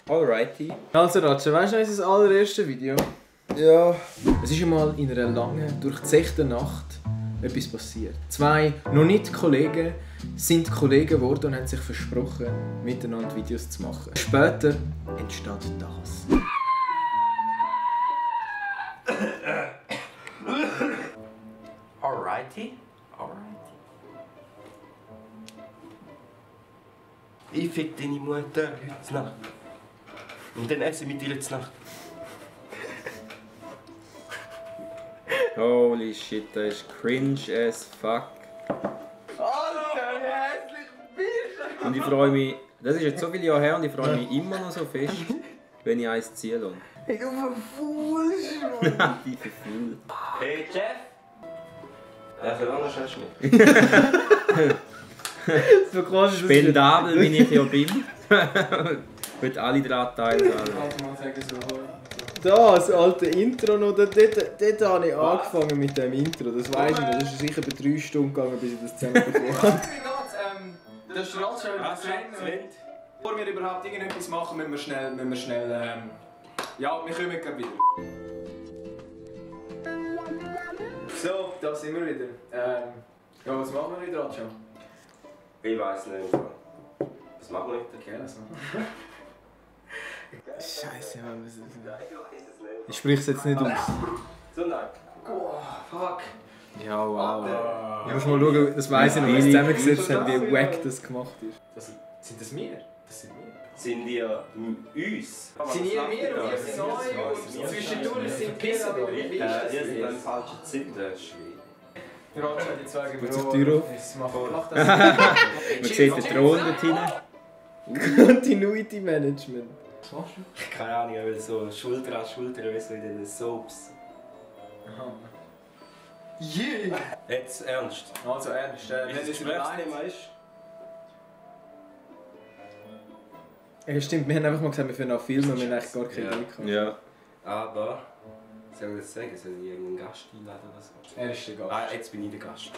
Alrighty. Also Ratsche, weißt du noch unser allererstes Video? Ja. Es ist einmal in einer langen, durchzechten Nacht etwas passiert. Zwei noch nicht Kollegen sind Kollegen geworden und haben sich versprochen, miteinander Videos zu machen. Später entsteht das. Alrighty. Ich fick deine Mutter heute Nacht. Und dann essen wir dir heute Nacht. Holy shit, das ist cringe as fuck. Alter, wie hässlich bist du! Und ich freue mich, das ist jetzt so viele Jahre her und ich freue mich immer noch so fest, wenn ich eins ziehen lasse. Hey, du verfuhlst! Die verfühlt. Hey Jeff! Ja, für lange schaust du mich. So quasi Spendabel, wie ich ja bin. Wird alle daran teilhaben. Das alte Intro noch, dort habe ich angefangen mit dem Intro, das weiss ich noch. Das ist sicher bei 3 Stunden gegangen, bis ich das zusammenbekommen habe. Das ist Ratsch, bevor wir überhaupt irgendetwas machen, müssen wir schnell ja, wir kommen gleich wieder. So, da sind wir wieder. Ja, was machen wir wieder, Ratsch? Ich weiß nicht. Was machen wir heute? Okay, lass mal. Scheiße, Mann, was ist das? Ich sprich es jetzt nicht aus. So nein. Oh, fuck. Ja, wow. Ich muss mal schauen, das weiss ich noch, wie wir es zusammengesetzt haben, wie wack das gemacht ist. Sind das wir? Das sind wir. Sind wir uns? Sind ihr wir und wir sind neu und zwischendurch sind Pissen da? Wie ist das? Ihr seid an falschen Zeit, das ist schwierig. Der Ratsch hat die zwei Gebühren. Macht das. Man sieht den Thron dort hinten. Continuity Management. Was machst du? Keine Ahnung, weil so Schulter an Schulter, wie so in den Soaps. Aha. Yeah! Jetzt ernst. Also ernst, Wie das Gesprächsthema ist? Ja, stimmt, wir haben einfach mal gesagt, wir filmen, wir haben eigentlich gar keine Idee gehabt. Ja. Aber, soll ich das sagen? Soll ich irgendeinen Gast einladen oder so? Er ist der Gast. Ah, jetzt bin ich der Gast.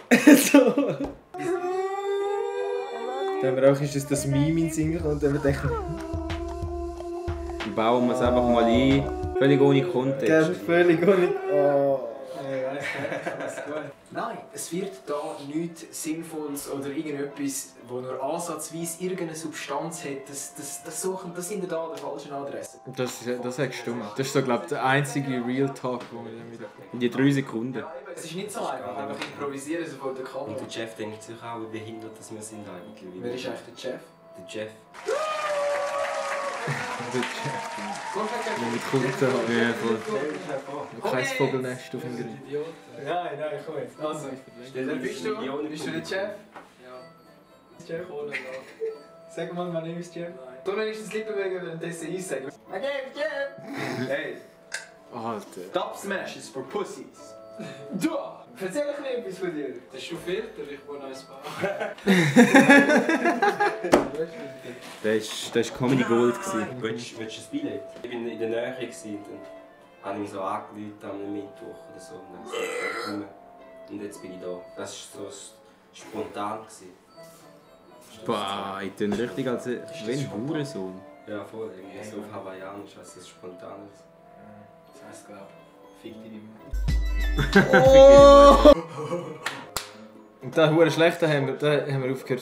So. Dann haben wir auch ist das Meme in den Sinn gekommen und dann haben wir gedacht, Bauen wir es einfach mal ein, völlig ohne Kontext. völlig ohne. Oh. Nein, es wird da nichts Sinnvolles oder irgendetwas, das nur ansatzweise irgendeine Substanz hat. Das sind wir da an der falschen Adresse. Das hat gestimmt. Das ist so, glaube ich, der einzige Real Talk, den wir dann wieder. In die 3 Sekunden. Es ist nicht so einfach, einfach improvisieren so vor der Kamera. Und der Jeff denkt sich auch, wie behindert dass wir sind eigentlich. Wer ist eigentlich der Chef? Der Jeff. Der Chef. Mit Kunden haben. Ja, voll. Kein Vogelnest auf dem Grün. Nein, komm jetzt. Also, wer bist du? Bist du der Chef? Ja. Chef? Sag mal, mein Name ist Chef. Du nennst das Lippenwegen, wenn du ich sage. My name is Chef! Hey! Alter. Top Smashes for Pussies. Da! Erzähl ich mir etwas von dir. Das ist schon Filter, ich wohne als Bauch. Das war Comedy Gold. Willst du ein Billett? Ich war in der Nähe und dann habe ich mich so angerufen am Mittwoch oder so. Und jetzt bin ich da. Das war so spontan. Boah, ich bin richtig als ein Hurensohn. Ja, voll. Irgendwie so auf Hawaiianisch, als das spontan ist. Das heisst, glaube ich, fick dich nicht mehr. Und das hure schlecht, da haben wir aufgehört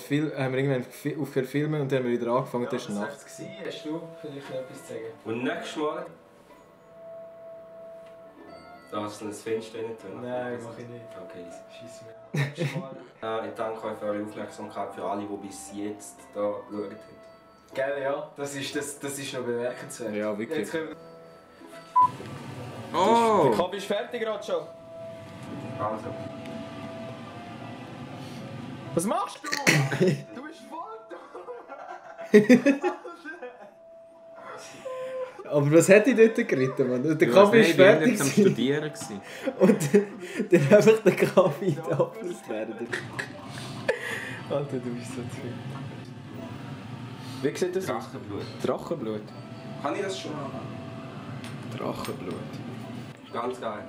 aufgehört filmen und dann haben wir wieder angefangen, das war nachts. Hast du vielleicht noch etwas zu sagen? Und nächstes Mal... Darfst du das Fenster nicht tun? Nein, mach ich nicht. Okay. Scheiss mir. Ich danke euch für eure Aufmerksamkeit, für alle, die bis jetzt hier geschaut haben. Geil, ja. Das ist noch bemerkenswert. Ja, wirklich. Oh! Der Kopf ist fertig gerade schon. Also. Was machst du? Du bist voll da! Aber was hat dich dort geritten, Mann? Der Kaffee ist fertig. Ich war am Studieren. Und dann einfach der Kaffee abgelöst werden. Alter, du bist so zu viel. Wie sieht das aus? Drachenblut. Drachenblut? Kann ich das schon mal? Drachenblut. Ganz geil.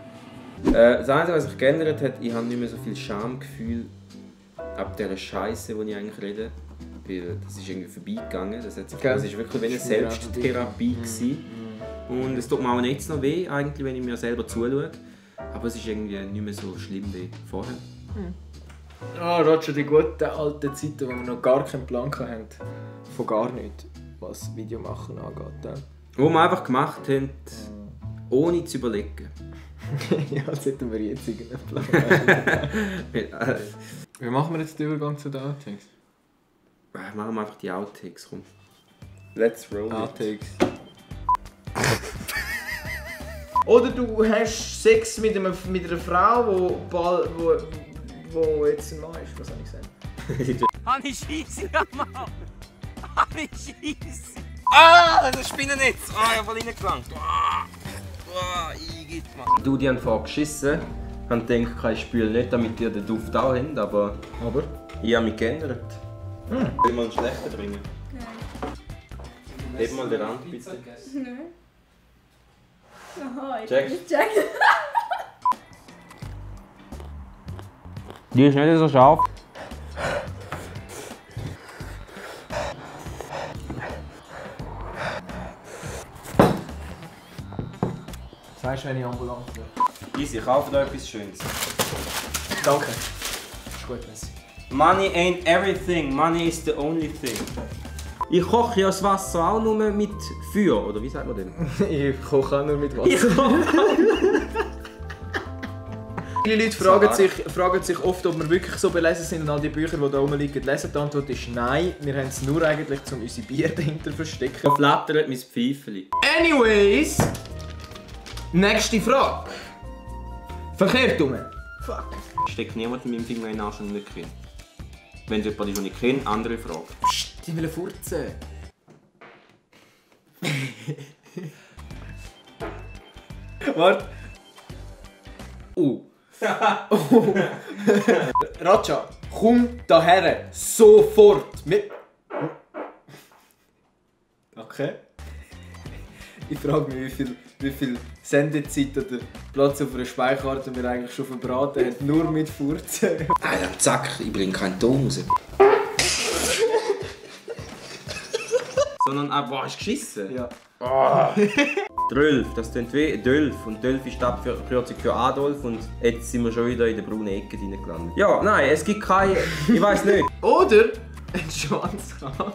Das Einzige, was sich geändert hat, ich habe nicht mehr so viel Schamgefühl ab dieser Scheiße, die ich eigentlich rede. Weil das ist irgendwie vorbeigegangen. Das war wirklich wie eine Selbsttherapie gewesen. Und es tut mir auch jetzt noch weh, eigentlich, wenn ich mir selber zuschaue. Aber es ist irgendwie nicht mehr so schlimm wie vorher. Ah, Roger, die guten alten Zeiten, wo wir noch gar keinen Plan hatten. Von gar nichts, was Videomachen angeht. Wo wir einfach gemacht haben, ohne zu überlegen. Ja, als hätten wir jetzt irgendeinen Plan. Wie machen wir jetzt den Übergang zu den Outtakes? Machen wir einfach die Outtakes, komm. Let's roll Outtakes. Oder du hast Sex mit einer Frau, wo jetzt ein Mann ist. Was soll ich sagen? Habe ich Scheisse gemacht? Habe ich Scheisse? Ah, das Spinnennetz! Ah, ich habe voll reingelangt. Igitt, Mann. Du, die haben vorher geschissen. Ich gedacht, ich spüle nicht, damit ihr den Duft auch habt, aber ich habe mich geändert. Will ich mal einen schlechten bringen? Nein. Heb mal den Rand, bitte. Nein. Aha, ich Check. nicht checken. Die ist nicht so scharf. Sagst du, wenn ich ambulant bin? Easy, kauft euch etwas Schönes. Danke. Ist gut, merci. Money ain't everything, money is the only thing. Ich koche ja das Wasser auch nur mit Feuer, oder wie sagt man denn? Ich koche auch nur mit Wasser. Viele Leute fragen sich oft, ob wir wirklich so belesen sind und all die Bücher, die da rumliegen, lesen. Die Antwort ist nein. Wir haben es nur eigentlich, um unsere Bier dahinter zu verstecken. Da flattert mein Pfeifeli. Anyways, nächste Frage. Verkehrt rum. Fuck. Steckt niemand in meinem Finger in den Arsch und nicht kennt. Wenn es jemand ist, den ich kenne, andere Frage. Psst, die wollen furzen. Warte. Raja, komm daher. Sofort. Okay. Ich frage mich, wie viel Sendezeit oder Platz auf einer Speicherkarte wir eigentlich schon verbraten haben, nur mit Furzen. Alter, zack, ich bringe keinen Ton raus. Sondern boah, hast du geschissen? Ja. Dölf, das klingt wie Dölf. Und Dölf ist die Abkürzung für Adolf und jetzt sind wir schon wieder in der braunen Ecke gelandet. Ja, nein, es gibt keine, ich weiß nicht. Oder ein Schwanz haben.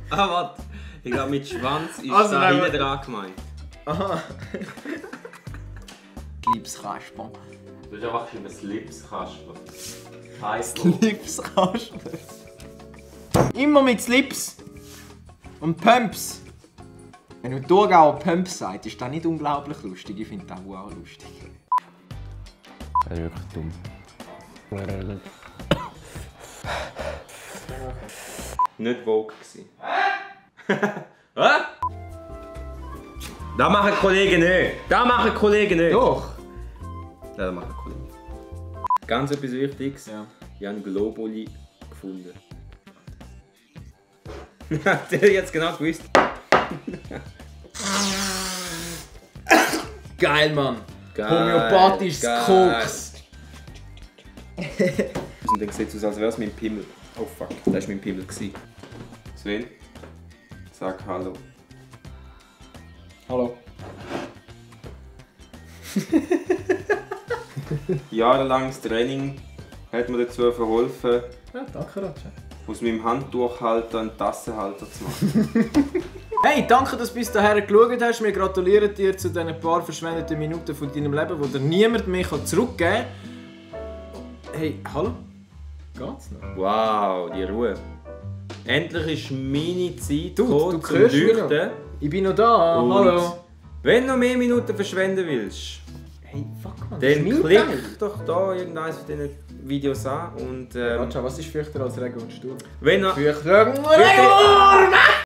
Warte. Ich glaube, mit Schwanz ist Also, da hinten dran gemeint. Aha. Liebskasper. Du hast einfach geschrieben, Slipskasper. Heißt Slipskasper. Immer mit Slips und Pumps. Wenn du Thurgauer Pumps sagst, ist das nicht unglaublich lustig. Ich finde das auch lustig. Das ist wirklich dumm. Nicht Vogue gewesen. Was? Das machen Kollegen nicht! Das machen Kollegen nicht! Doch! Ja, das machen Kollegen. Ganz etwas Wichtiges. Ja. Ich habe Globuli gefunden. Der hat jetzt genau gewusst. Geil, Mann! Geil, Homöopathisches geil. Koks! Und dann sieht es aus, als wäre es mein Pimmel. Oh fuck, das war mein Pimmel. Sven, sag Hallo. Hallo. Jahrelanges Training hat mir dazu verholfen, Ja, danke, Roger. aus meinem Handtuchhalter einen Tassenhalter zu machen. Hey, danke, dass du bis dahin geschaut hast. Wir gratulieren dir zu diesen paar verschwendeten Minuten von deinem Leben, die dir niemand mehr zurückgeben kann. Hey, hallo? Geht's noch? Wow, die Ruhe. Endlich ist meine Zeit Du gekommen, zum hörst mich Leuchten. Ich bin noch da, Und hallo. wenn du noch mehr Minuten verschwenden willst, Hey, fuck man, dann klick doch da irgendeines von diesen Videos an und Roger, was ist feuchter als Regen und Sturm? wenn ihr Feuchter...